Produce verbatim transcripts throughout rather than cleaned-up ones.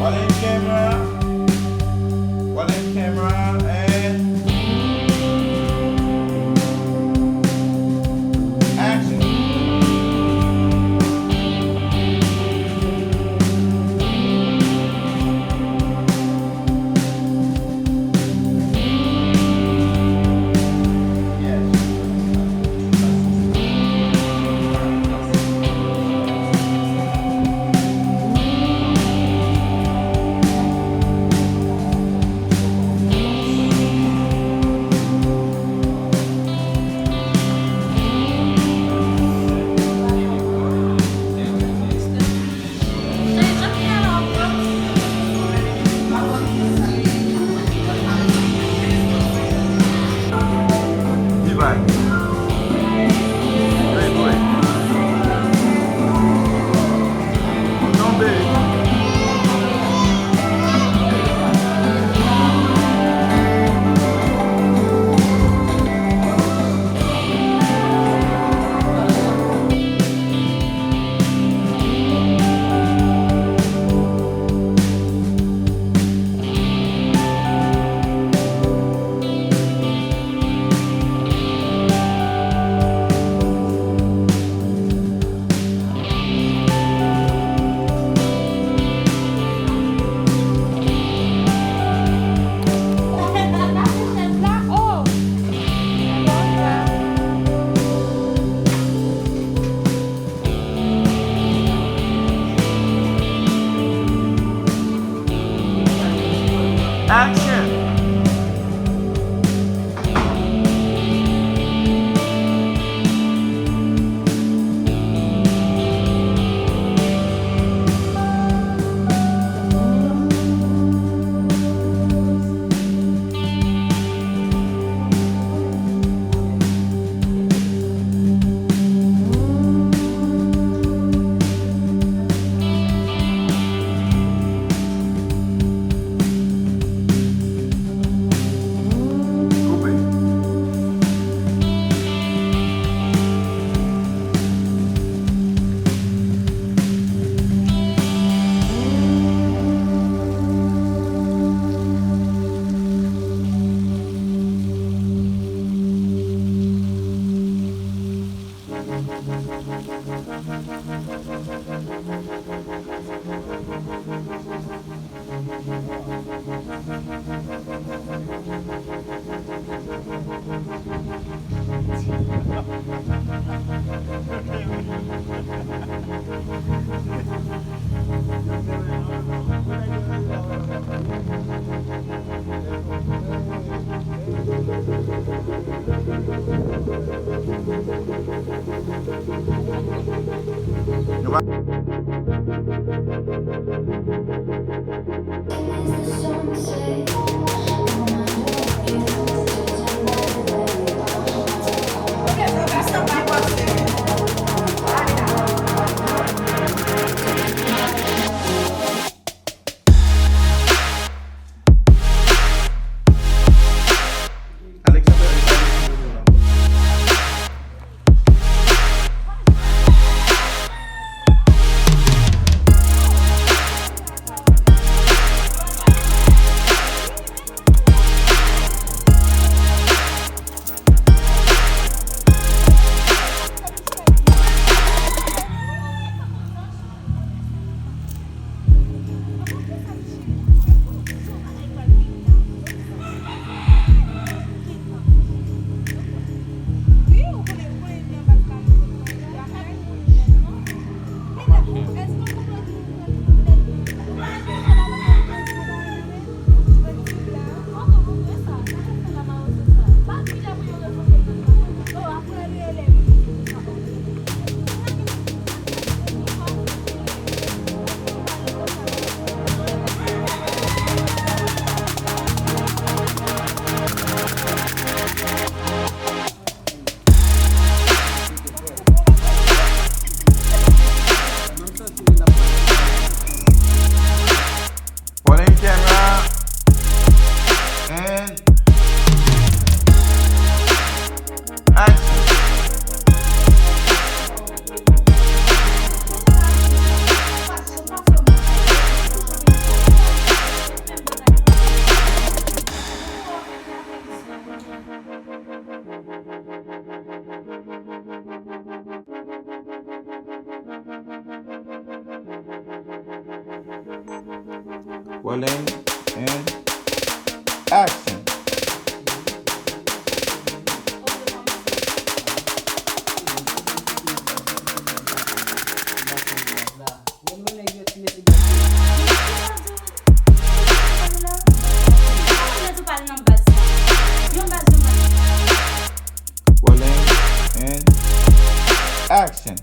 Rolling camera. Rolling camera and action. Action! Rolling and action. Rolling and action.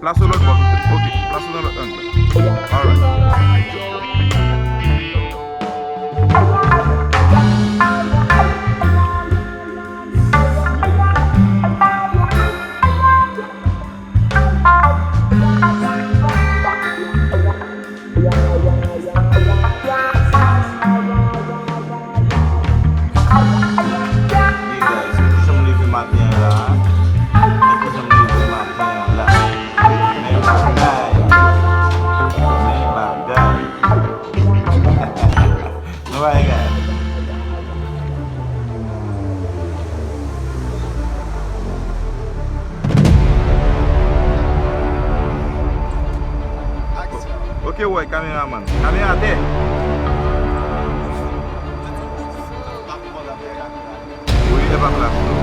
Plase w lòt bò. Ok, plase w nan lòt ang la. Alright. Jan m leve maten an la. Jan m leve maten an la. Men bagay. Men bagay. Men bagay. Ok, woy, kameramann. Kamera atè. Wi, lè pa plas tou.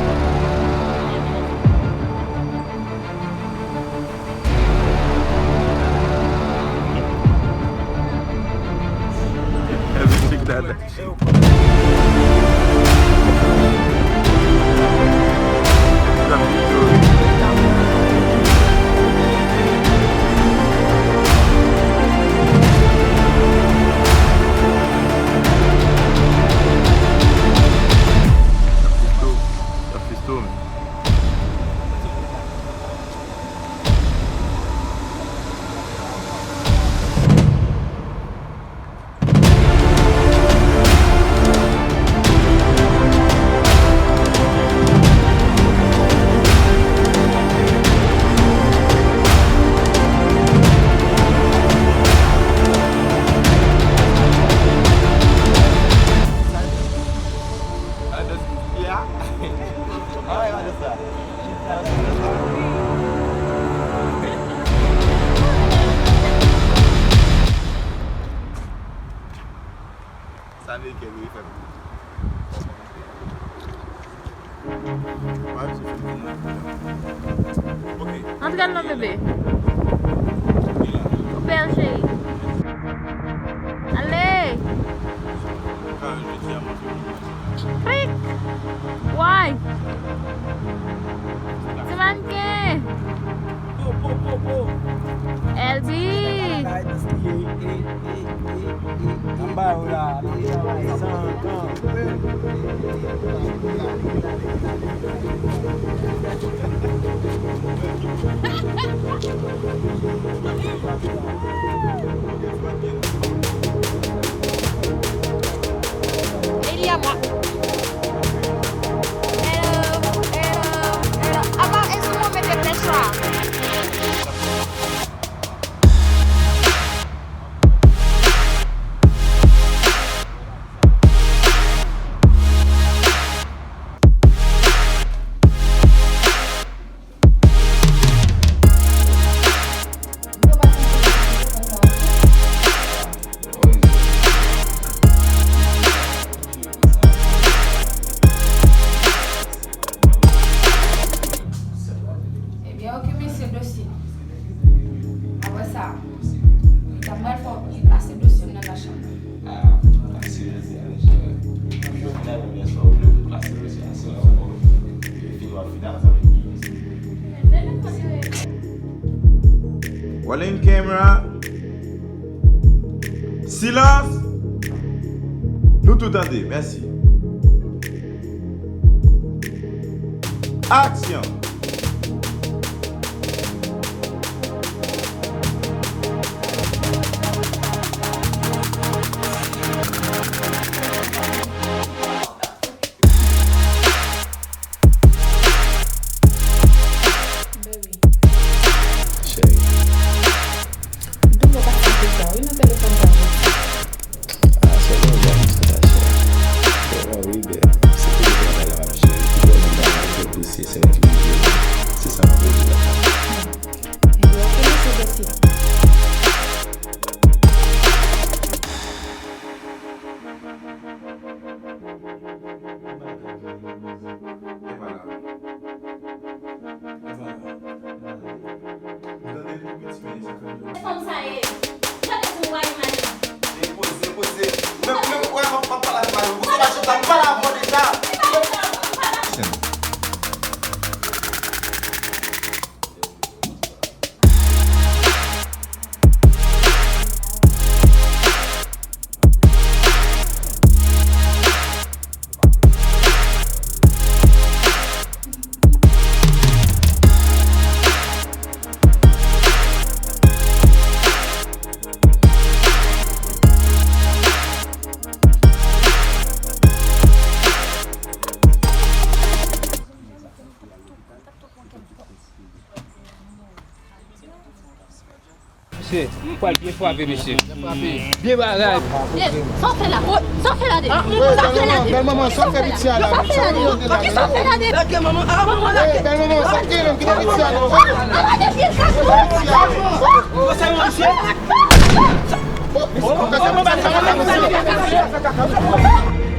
Everything that. Sa ameriken wi, frè m. Antre non, bebe. Ou bèl, cheri. Ale! Krik! Way! Ti mannken! L D! Anba yo la, zankan. Lady, a mwen. Hello, hello, hello. Apa, èske w mete flèch la? Mwen Silans! Nou tou tande, mèsi. Aksyon! Baby. Cheri. Double pa fè tout sa, wi, nan telefòn pa jwe. Ah, sèlman jan m sou ta cheri. Bon, wi, bè. Se pou yo travay la, m ap jere. Ki bò nan bagay, yo prese, se mwen ki pou jere. Se sa m ap jere la. Yo ap prese, bèsi. Fanm sa ye. Gade pou w al madanm. Poze, poze. Ou menm, ou menm, wè, m ap, m ap pale avè w. Ou sou machin sa, m pale avè w deja. Li pa la, m pa la. Mesye, pral byen frape, mesye. Byen bagay. Sa w fè la? Sa w fè la de? Sa w fè la de? Bèl manman, sa w fè piti a la? Sa w fè la de? Sa w fè la de? Lage manman, ah, manman, lage. Bèl manman, sa w fè menm ki piti a la? Lage pye sa. Piti a. Sa w fè, mesye? Sa w fè, mesye?